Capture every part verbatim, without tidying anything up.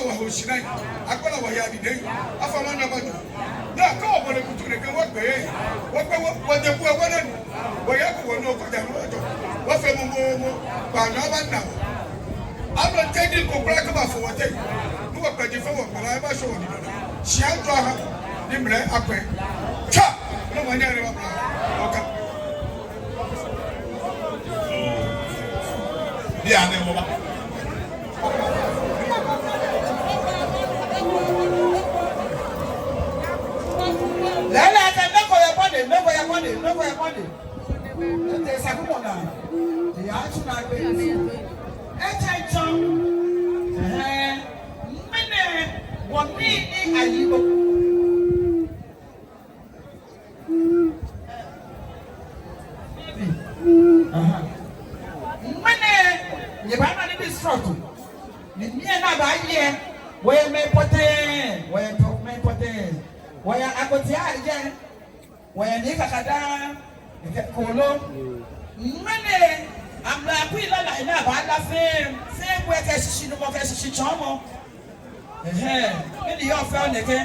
Wɔho shi nɛɛ, akpala wɔya ni nɛɛ, afa ma na ma nɔ. Naa kɛ wɔbɔle kutu nɛkɛ wɔkpe, wɔkpe wɔ, wɔtee bu wɔ nɛɛ. Wɔya ko wɔnɔ ko ja nɔ jɔ. Wɔfee mɔ mɔ mɔ, ba na ba na. Amrɔ tɛŋŋ ko kura kɛ bafo wɔteŋ. Ni wɔkpe ji fɛɛ wɔkpala eba shɔ wɔ ni. Shi ajɔ ha, ni mlɛ akpɛ. Tswa, ni wɔnyɛ ni wɔbla. Wɔka. Bianɛ mɔ ba. Lɛɛlɛŋ akɛ nɔ ko yɛ bɔ ni, nɔ ko yɛ bɔ ni, nɔ ko yɛ bɔ ni. Tete sakumɔ naa. Eya tsu naa gbɛ. Etsɛ tsɔ. Ɛhɛɛ. Mɛni wɔ ni ni ayi bo. Aha. Mɛni, nyɛbaana nibii srɔto. Ni mɛi ni abaye. Wɔyɛ mɛi pɔtɛɛ, wɔyɛ tɔ mɛi pɔtɛɛ. Wɔyɛ Akotia Ayɛ. Wɔyɛ Nii Kakada. Kɛ kooloo. Mɛni, amrɔ akui lala ni abaala fɛɛ, fɛɛ bɔ kɛ shishinumɔ kɛ shishitsɔɔmɔ. Ɛhɛɛ, mɛni yɔɔ fɛo nɛkɛ?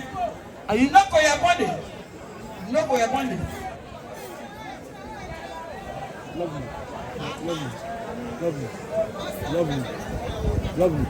Ayi nɔ ko yɛ bɔ ni. Nɔ ko yɛ bɔ ni. Love you. Love you. Love you. Love you. Love you.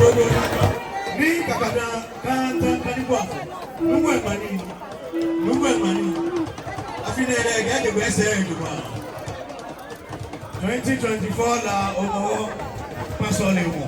Nii Kakadam, Kantaŋ Kanibu Afo. Nuumo Ŋmani. Nuumo Ŋmani. Afi nɛɛ lɛ, kɛjɛ gbɛ sɛɛ jogbaŋŋ. Twenty twenty-four La Hɔmɔwɔ kpa sɔlemɔ.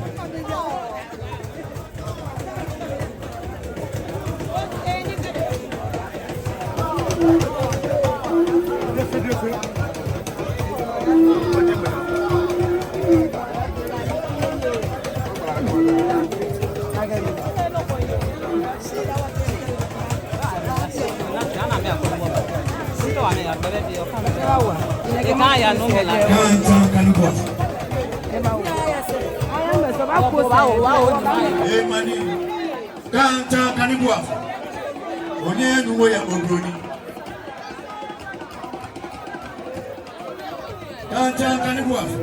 Kantaŋ Kanibu Afo. Ee, Ŋmani. Kantaŋ Kanibu Afo. Onyɛ Nuumo Yemo Obroni. Kantaŋ Kanibu Afo.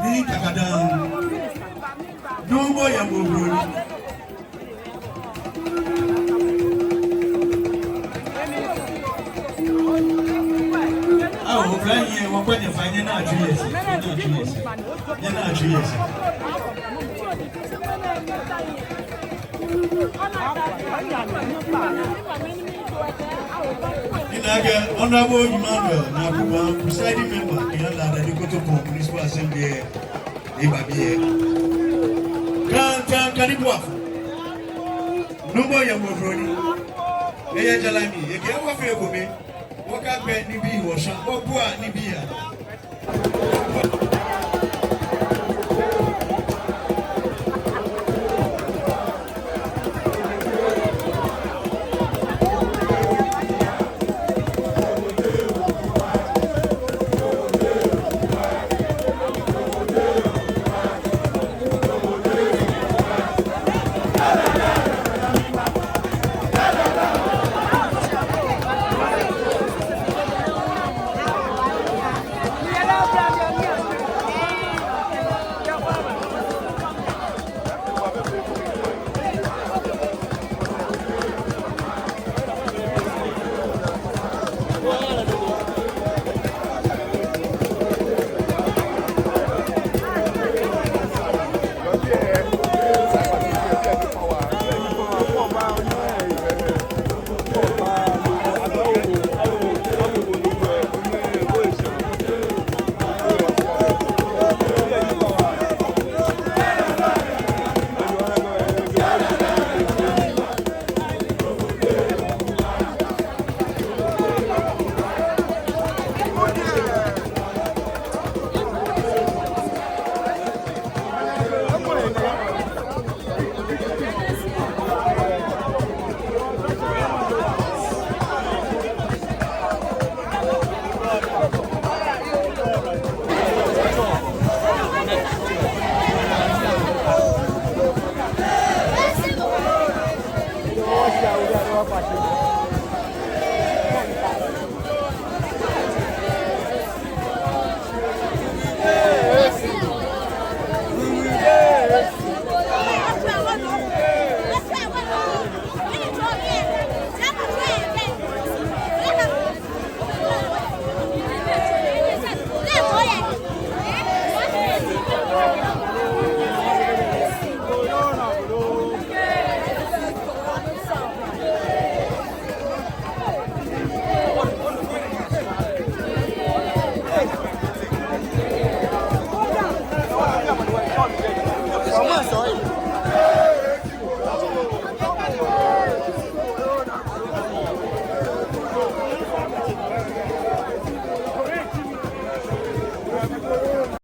Nii Kakadam. Nuumo Yemo Obroni. Ao, oblanyo, wɔkpa nyɛ fai, nyɛnaa Twi yɛ shi, nyɛnaa Twi yɛ shi, nyɛnaa Twi yɛ shi. Ni nakai Honorable Emmanuel Nakuba, presiding member, Kenya Lada de Kotopon Municipal Assembly, eba biɛ. Kantaŋ Kanibu Afo. Nuumo Yemo Obroni. Eyɛ jara mli, ekɛɛ wɔfee ekome. Wɔkagbɛ nibii wɔsha, wɔbua nibii anaa.